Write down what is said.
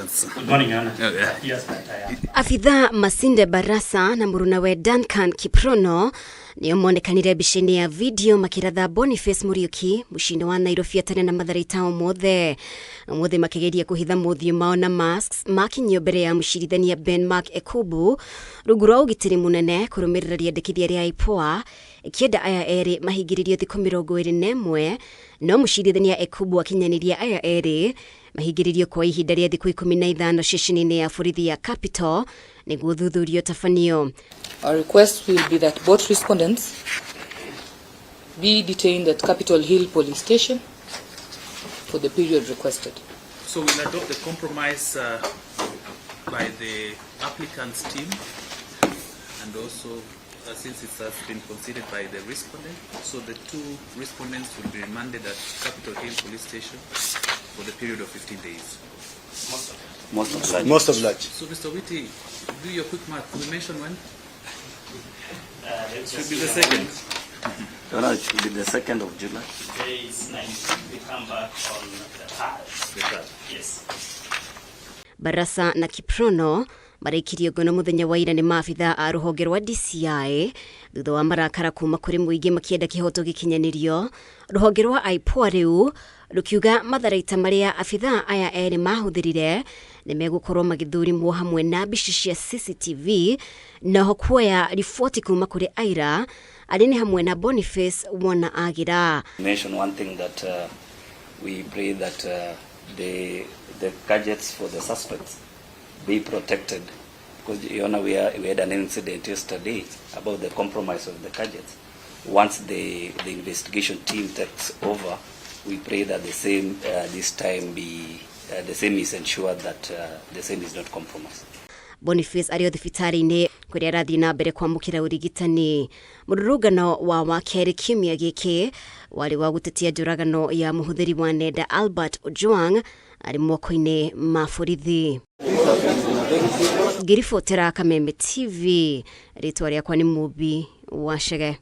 Asante sana. Good morning, Your Honor. Yeah. Yes, but I am. Abithaa Masinde Barasa na mũrunawe Duncan Kiprono nĩo monekanire mbica-inĩ ya video makĩratha Boniface Muriuki mũciĩ-inĩ wa Nairobi atarĩ na matharaita o mothe. Ũmũthĩ makĩgeria kũhitha mothiũ mao na masks makinyio mbere ya mũcirithania Ben Mark Ekubu rungu rwa ũgitĩri mũnene kũrũmĩrĩra rĩendekithia rĩa IPOA ĩkĩenda aya erĩ mahingĩrĩrio thikũ 21 no mũcirithania Ekubu akinyanĩria aya erĩ mahingĩrĩrio kwa ihinda rĩa thikũ 15 ceceni-inĩ ya borithi ya Capital nĩguo ũthuthuria ũtabanio. Our request will be that both respondents be detained at Capitol Hill Police Station for the period requested. So we'll adopt the compromise by the applicant's team and also since it has been considered by the respondent. So the two respondents will be remanded at Capitol Hill Police Station for the period of 15 days. Most obliged. Most obliged. So Mr. Witty, do your quick math. We mentioned when? Let's Should just be give the a second. moment. Your Honor, it should be the 2nd of July. Today is 19. We come back on the 3rd. The third. Yes. Barasa na Kiprono maraikirio ngono muthenya wa ira nĩ maabithaa a rũhonge rwa DCI thutha wa marakara kuma kũrĩ mũingĩ makĩenda kĩhoto gĩkinyanĩrio. Rũhonge rwa IPOA rĩu rũkiuga matharaita marĩa abithaa aya erĩ mahũthĩrire nĩ megũkorwo magĩthũrimwo hamwe na mbica cia CCTV naho kuoya riboti kuma kũrĩ aira arĩa nĩ hamwe na Boniface Wona Agira. Mention one thing that we pray that the gadgets for the suspects be protected, because Your Honor, we had an incident yesterday about the compromise of the gadgets. Once the investigation team takes over, we pray that the same this time be the same is ensured that the same is not compromised. Boniface arĩ o thibitarĩ-inĩ kũrĩa arathiĩ na mbere kwamũkĩra ũrigitani. Mũrũrũngano wa wakerĩ kiumia gĩkĩ warĩ wa gũtetia njũragano ya mũhũthĩri wa nenda Albert Ojwang arĩ moko-inĩ ma borithi. Ngĩribotera Kameme TV, rĩtwa rĩakwa nĩ Mũmbi wa Chege.